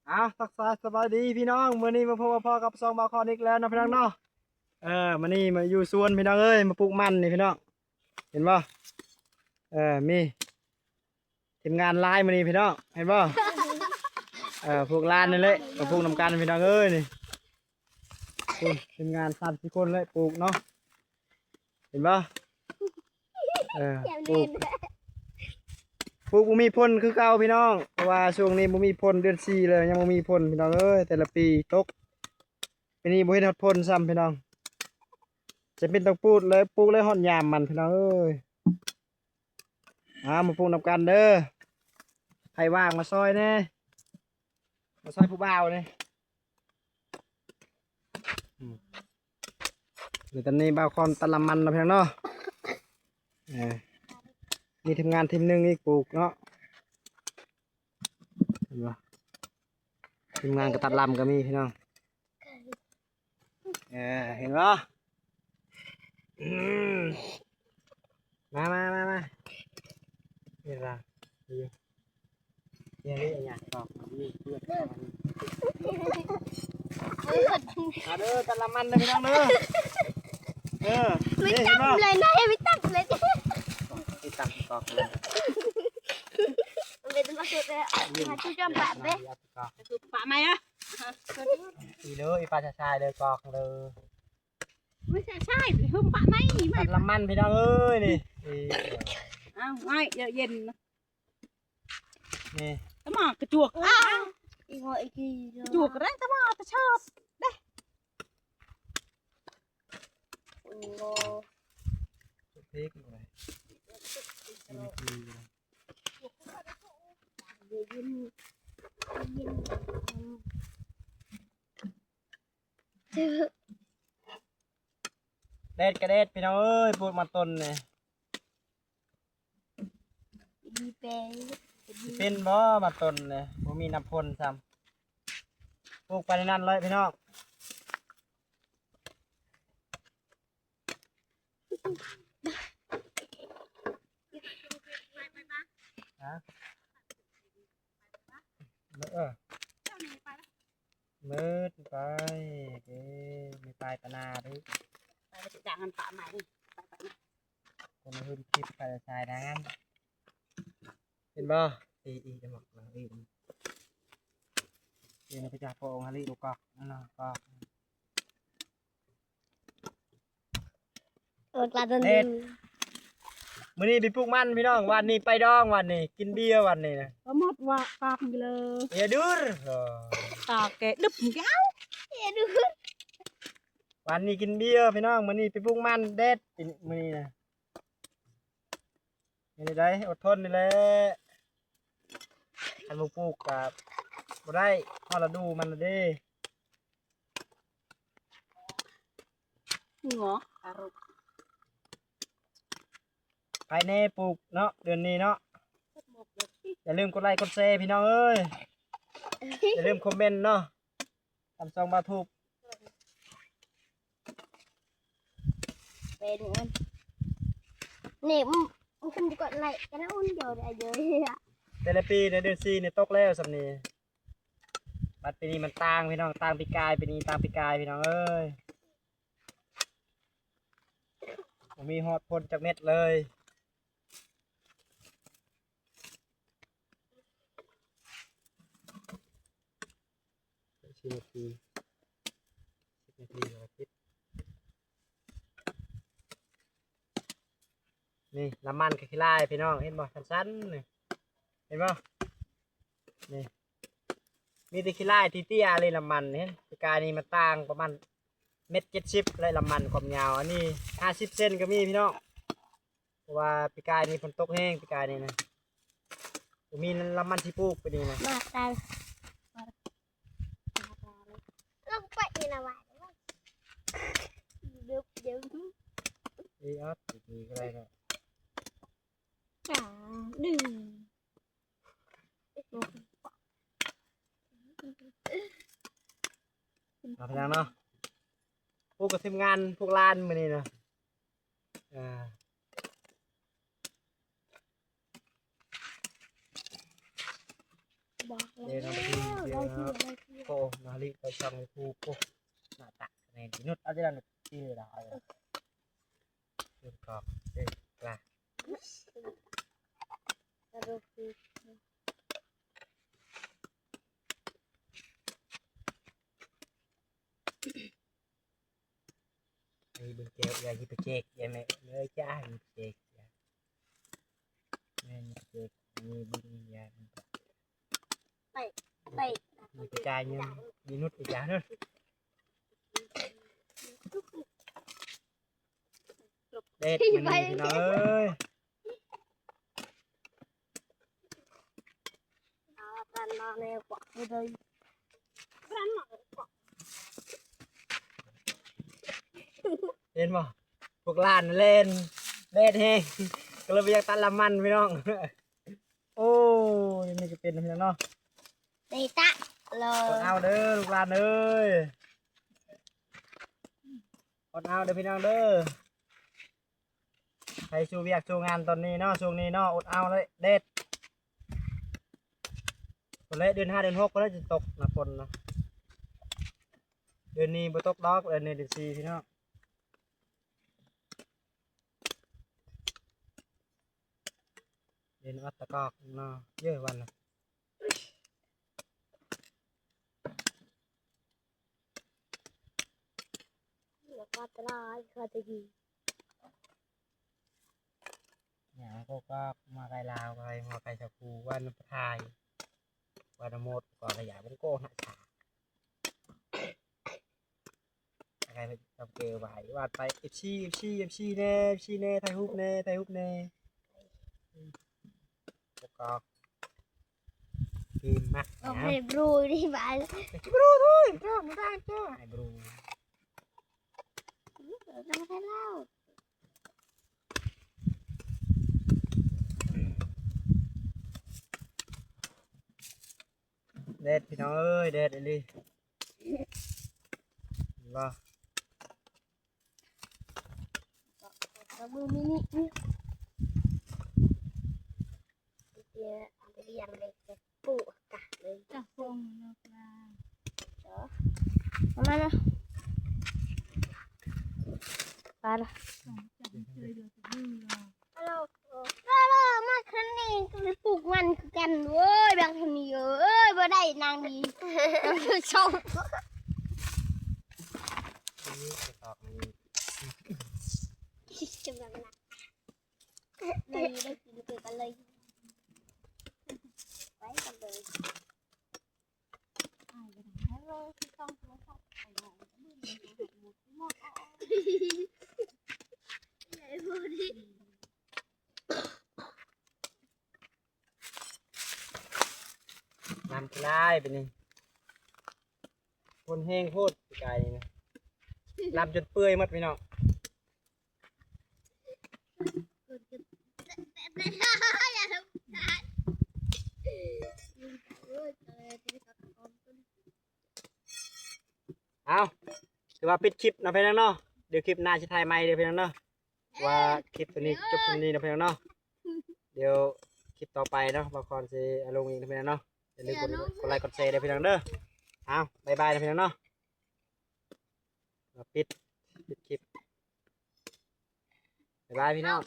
ເອົາ ທັກທາຍສະບາຍດີພີ່ນ້ອງ ມື້ນີ້ມາພົບມາພໍ້ກັບຊ່ອງບ່າວຄອນອີກແລ້ວເນາະພີ່ນ້ອງເນາະ. ເອີ ມື້ນີ້ມາຢູ່ສວນພີ່ນ້ອງເອີຍ ມາປູກມັນນີ້ພີ່ນ້ອງ ເຫັນບໍ່? ເອີ ມີທີມງານຫຼາຍມື້ນີ້ພີ່ນ້ອງ ເຫັນບໍ່? ເອີ ພວກຫຼານນີ້ແຫຼະ ກໍປູກນຳກັນພີ່ນ້ອງເອີຍ ນີ້ ໂອ້ຍ ທີມງານສາມສີ່ຄົນເລີຍປູກເນາະ ເຫັນບໍ່? ເອີ ປູກ ປູກບໍ່ມີຜົນຄືເກົ່າພີ່ນ້ອງ ເພາະວ່າຊ່ວງນີ້ບໍ່ມີຝົນ ເດືອນສີ່ແລ້ວຍັງບໍ່ມີຝົນພີ່ນ້ອງເອີຍ ແຕ່ລະປີຕົກ ປີນີ້ບໍ່ເຫັນຮອດຜົນຊ້ຳພີ່ນ້ອງ ຈຳເປັນຕ້ອງປູກແລ້ວ ປູກແລ້ວຮອດຍາມມັນພີ່ນ້ອງເອີຍ. ມາ ມາປູກນຳກັນເດີ ໃຜວ່າງມາຊ່ອຍແດ່ ມາຊ່ອຍຜູ້ບ່າວແດ່. ອືມ ແລ້ວຕອນນີ້ບ່າວຄອນຕັດລຳມັນເນາະພີ່ນ້ອງເນາະ ເອີ ມີທີມງານທີມໜຶ່ງອີກປູກເນາະ ເຫັນບໍ່? ທີມງານກໍຕັດລຳກໍມີພີ່ນ້ອງ ເອີ ເຫັນບໍ່? ອືມ ມາ ມາ ມາ ມາ ເຫັນບໍ່? ນີ້ ນີ້ ນີ້ຫຍັງກໍມີເພື່ອນເຂົ້າມານີ້ ມາເດີ ຕັດລຳມັນເດີພີ່ນ້ອງເດີ ເອີ ນີ້ເຫັນບໍ່? ເລີຍນາຍ ໄປຕັດເລີຍ ໄປຕັດກອກເລີຍ ມັນເປັນມາສຸດເລີຍ ມາຈຸຈອມປາກເດ້ ປາກໃໝ່ເດີ ອີເດີ ອີປາຊາຍເດີ ກອກເດີ ມັນຊາຍ ຫຶມປາກໃໝ່ນີ້ ຕັດລຳມັນພີ່ນ້ອງເອີຍ ນີ້ ອ້າວ ໄມ້ເຢັນ ນີ້ ຕະໝາກກະຈວກ ອ້າວ ອີກ ອີກ ກະຈວກໄດ້ ຕະໝາກຕະຊອບເດ້ ໂອ້ ເພັກເລີຍ ແດດກະແດດພີ່ນ້ອງເອີຍ ປູກມັນຕົ້ນນີ້ ດີແປງ ຊິເປັນບໍ່ມັນຕົ້ນນີ້ ບໍ່ມີນ້ຳຝົນຊ້ຳ ປູກໄປໃນນັ້ນເລີຍພີ່ນ້ອງ ຮະ ເອີ ເມີດໄປເດ້ ມີປາຍຕະໜາເດ້ ໄປຊິຈ້າງມັນປະໃໝ່ ໄປ ໄປ ຄົນຫຶມຄລິບໄປຊາຍທາງນັ້ນ ເຫັນບໍ່? ອີ ອີ ຈະໝັກ ອີ ອີ ນະ ໄປຈາກໂປງຫາລີ ໂອກອກ ນັ້ນນະ ກອກ. ເອີ ກະດອນ ເຮັດ ມື້ນີ້ໄປປູກມັນພີ່ນ້ອງ ວານນີ້ໄປດອງ ວານນີ້ກິນເບຍ ວານນີ້ນະ ກໍໝົດວ່າປາກເລີຍ ເບຍດື້ ຕາແກະດຶບແກະເອົາ ເບຍດື້ ວານນີ້ກິນເບຍພີ່ນ້ອງ ມື້ນີ້ໄປປູກມັນແດດ ມື້ນີ້ນະ ເຮັດແນວໃດ ອົດທົນນີ້ແຫຼະ ຄັນບໍ່ປູກກະບໍ່ໄດ້ ຮອດລະດູມັນລະເດ້. ເງາະອາຣມ ໃຜແນ່ປູກເນາະ ເດືອນນີ້ເນາະ ຢ່າລືມກົດໄລ້ກົດແຊພີ່ນ້ອງເອີຍ ຢ່າລືມຄອມເມັນເນາະ ຕາມຊ່ອງບ່າວທູບ ເປັນ ນີ້ ມັນ ມັນຂຶ້ນຢູ່ກັບໄລກະນະອຸ່ນດຽວໄດ້ເດີ ແຕ່ລະປີໃນເດືອນສີ່ນີ້ຕົກແລ້ວສ່ຳນີ້ ບັດປີນີ້ມັນຕ່າງພີ່ນ້ອງ ຕ່າງປີກາຍ ປີນີ້ຕ່າງປີກາຍພີ່ນ້ອງເອີຍ ບໍ່ມີຮອດຜົນຈັກເມັດເລີຍ. ສິບນາທີ ສິບນາທີແລ້ວກໍປິດ ນີ້ ນ້ຳມັນກໍຂີ້ລາຍພີ່ນ້ອງ ເຫັນບໍ່ ສັ້ນໆ ນີ້ ເຫັນບໍ່ ນີ້ ມີແຕ່ຂີ້ລາຍເຕ້ຍໆ ເລີຍ ນ້ຳມັນ ເຫັນ ປີກາຍນີ້ມັນຕ່າງປະມານເມັດເຈັດສິບ ແລະ ນ້ຳມັນຄວາມຍາວ ອັນນີ້ຫ້າສິບເຊັນກໍມີພີ່ນ້ອງ. ເພາະວ່າປີກາຍນີ້ຝົນຕົກແຮງ ປີກາຍນີ້ນະ ບໍ່ມີນ້ຳມັນຊິປູກປີນີ້ນະ ມາຕາຍ ລົງໄປນີ້ລະວ່າ ເດີ ເດີ ເອີຍ ອອດ ດີກໍໄດ້ເນາະ ຈ້າ ດຶງ ເອົາ ພີ່ນ້ອງເນາະ ພວກກັບທີມງານ ພວກຫຼານມື້ນີ້ນະ ອ່າ ບອກແລ້ວ ເດ້ ນ້ອງປະທີນ ເດ ໂອ້ ມາລິໄປຊ່ອງຢູທູບ ໂອ້ ໜ້າຕັກແມ່ນຊິນຸດ ເອົາຈະນັ້ນຕີເລີຍລະ ເອົາເລີຍ ເປັນກອກເປັນກະ ກະດູກ ອັນນີ້ເບິ່ງແກ້ວ ຢ່າຊິໄປແຈກ ຢ່າແມ່ເອີຍຈ້າ ຢ່າຊິໄປແຈກ ແມ່ນແຈກ ມີບຸນຍາ ໄປ ໄປ ມີກະຈາຍເງິນ ມີນຸດອີກຢ່າງເດີ ເດັດ ມື້ນີ້ພີ່ນ້ອງເອີຍ. ເຫັນບໍ່ ພວກຫຼານແລ່ນ ແດດແຮງ ກໍເລີຍບໍ່ຢາກຕັດລຳມັນພີ່ນ້ອງ. ໂອ້ຍ ນີ້ກໍເປັນພີ່ນ້ອງເນາະ ເຕະຕະເລີຍ ເອົາເດີລູກຫຼານເອີຍ ອດເອົາເດີພີ່ນ້ອງເດີ ໃຜສູ້ວຽກສູ້ງານຕອນນີ້ເນາະ ຊ່ວງນີ້ເນາະ ອົດເອົາເລີຍ ແດດ ພຸ້ນແຫຼະ ເດືອນຫ້າເດືອນຫົກພຸ້ນແຫຼະ ຊິຕົກນະຝົນນະ ເດືອນນີ້ບໍ່ຕົກດອກ ເດືອນນີ້ເດືອນສີ່ພີ່ນ້ອງ ເດືອນອອດຕະກອກເນາະ ເຢີວັນນະ. ແລ້ວກໍຕະຫຼາຍ ຂ້ອຍຈະກິນ ຫຍັງກໍ ກໍມາໄກ່ລາວ ໄກ່ ຫົວໄກ່ຊາຄູ ວັນພາຍ ວັນນະໂມດ ກໍຂະຫຍາຍ ມັນກໍຫາຊາ ໄກ່ກັບເກວາຍ ວາດໄປ ເອັຟຊີ ເອັຟຊີ ເອັຟຊີແດ່ ເອັຟຊີແດ່ ຖ່າຍຮູບແດ່ ຖ່າຍຮູບແດ່ ກໍ ຄືມັກ ໂອເຄ ບຣູ ນີ້ບາຍ ບຣູ ໂອ້ຍ ຈ້ອງ ໄດ້ຈ້ອງ ໄອ້ບຣູ ເອີ ຕ້ອງໃຫ້ລາວ ແດດພີ່ນ້ອງເອີຍ ແດດອີ່ຫຼີ ເຫັນບໍ່ ມືມິນິ ເດ ເອົາໄປລ້ຽງເລີຍ ປູກກະເລີຍ ຈັກຟອງເນາະ ເອົາມານະ ປານະ ສອງຈັບເລີຍ ເດີ ມືລະ ມາຄັນນີ້ກໍໄປປູກມັນຄືກັນເວີຍ ບາງຄົນນີ້ເອີຍ ບໍ່ໄດ້ນາງດີ ສອງ ໄດ້ ໄດ້ກິນຄືກັນເລີຍ ໄປກັນເລີຍ. ນ້ຳຫຼາຍປານນີ້ ຄົນແຮງໂພດ ປີກາຍນີ້ນະ ລຳຈົນເປື່ອຍໝົດພີ່ນ້ອງ. ເອົາ ຖືວ່າປິດຄລິບເນາະພີ່ນ້ອງເນາະ ດຽວຄລິບໜ້າຊິຖ່າຍໃໝ່ເດີພີ່ນ້ອງເນາະ ວ່າຄລິບໂຕນີ້ຈົບເທົ່ານີ້ເນາະພີ່ນ້ອງເນາະ ດຽວຄລິບຕໍ່ໄປເນາະ ບ່າວຄອນຊິເອົາລົງອີກເນາະພີ່ນ້ອງເນາະ ຢ່າລືມກົດ ກົດໄລກົດແຊເດີພີ່ນ້ອງເດີ ເອົາ ບາຍບາຍເນາະພີ່ນ້ອງເນາະ. ປິດ ປິດຄລິບ ບາຍບາຍພີ່ນ້ອງ.